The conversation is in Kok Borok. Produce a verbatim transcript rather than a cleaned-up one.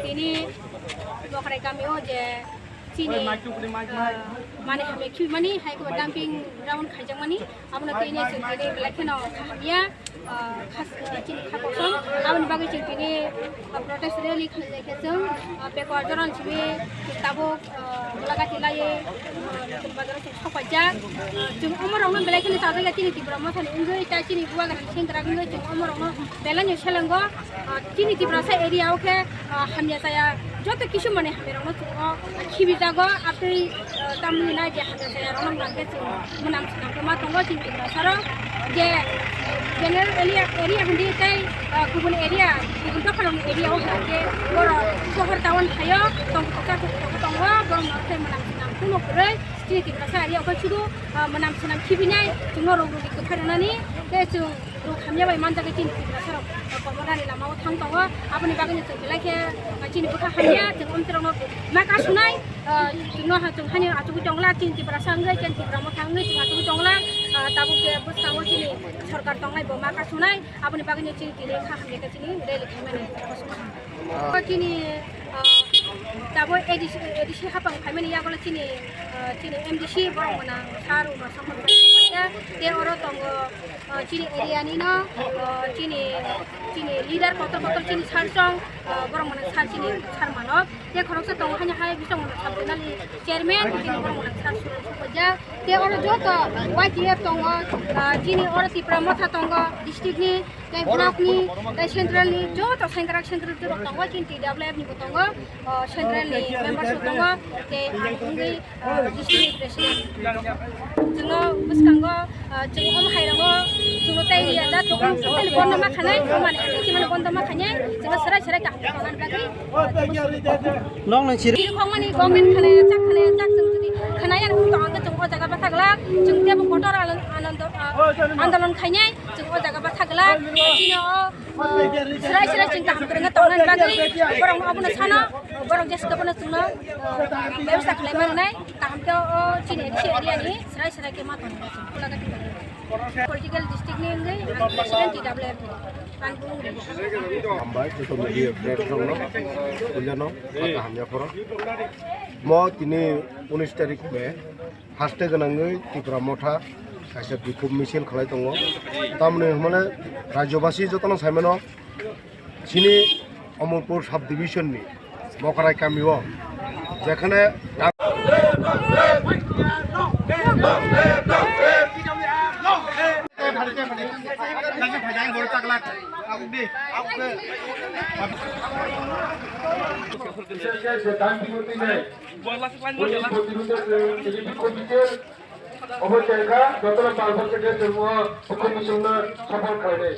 Tini Mokrai kamio je chini, ah, mani hamya khiwimani hai khe dumping ground khaijakmani, abono tini chwng tini belai kheno hamya, ah, khas, ah, chini kha kosom, aboni bagwi chwng tini, ah, protest rally khlaijak khe chwng, ah, beko jorani simi tabuk, ah, Golagati laiwi, ah, Nutun Bazar o chwng sok paijak. Ah, chwng omorokno belai kheno chajakya chini Tipra Mothani wngwi, tei chini Bubagra ni sengkrak wngwi chwng omorokno belaino selengo. Ah, chini Tiprasa area o khe, ah, hamya chaya joto kisu mani hamya rokno chwng o khibijago, atwi, ah, tamni nai je hamya chaya rokno nang khe chwng mwnam swnam khe ma tongo chini Tiprasa rok je general area, area hindi tei, ah, kubun area, kubun dopha rokni area o hwnkhe borok sohor town thaio tong kok cha kok tongo, borok no khe mwnam swnam kuno kwrwi chini Tiprasa area o khe sudu, ah, mwnam swnam khibinai chwngno rong rudi kwthai rwnani tei chwng Ruk hamya bai manjak chini Tiprasa rok, uh, koborani lama o thang tongo. Aboni bagwi no chwng belai khe, uh, chini bwkha hamya, chwng omtwi rokno ma kasunai, uh, chwngno ha, chwng hani achugwi tongla chini Tiprasa wngwi chini Tipra Motha wngwi chwng achugwi tongla, uh, tabuk je bwskango chini sorkar tongnai bo ma kasunai, aboni bagwi no chini tini kha hamya khe chini rally khaimani. O chini, uh, tabuk A D C, A D C hapang khaimani yagulo chini, uh, chini M D C borok mwnang sir Uma Sankar bai tei oro tongo. O chini area ni no, o chini, chini leader kotor kotor chini sir song, o borok mwnang sir chini sir mano. Tei khoroksa tongo haino hai bisong mwnang sub zonal ni chairman, chini borok mwnang sir Suraj Supaijak. Tei oro joto Y T F tongo, o chini oro Tipra Motha tongo, district ni, tei block ni, tei central ni, joto sengkrak sengkrak joto tongo, chini T W F ni bo tongo, o central ni members bo tongo, tei ang wngwi, ah, district president. Chwngno bwskango, ah, chwng omo hai rwngo, chwngno tei riya jak, chwng totally bondo ma khanai, omo ani khe mano bondo ma khanai, chwngno serai serai kaham tongna bagwi, ah, chwngno Nok nang siri. Chini khokmani government khanai jak, khanai jak, chwng jodi khanai ani wngtong hwnkhe chwng o jaga bwtha glak, chwng teibo kotor alon-, anando-, ah, andolon khainai, chwng o jaga bwtha glak, chini o Serai serai chwng kaham kwrwngwi tongnani bagwi borokno obono sano, borok jeske bono chwngno, uh, bebostha khlai mannai, kaham khe o chini A D C area ni serai serai khe ma tongo chwng. Political district ni wngwi ang president T W F ni. Ang bumung Hambai, social media platform no, puilano, kaham yaphoro. Mo tini unis tarik May. Haste gwnangwi Tipra Motha kaisa bikhuk misil khlai tongo. Tamoni hwnmale rajyobasi jotono saimano chini Omorpur sub division ni Mokrai kami o jekhane বিশেষ করে সে দান বিপত্তি নেই। ওই প্রতিরোধে, এ, এ, বিক্ষোভ মিছিল অবশ্যই এলাকা যতটা পারবো সেটা তবুও বিক্ষোভ মিছিল সফল করে।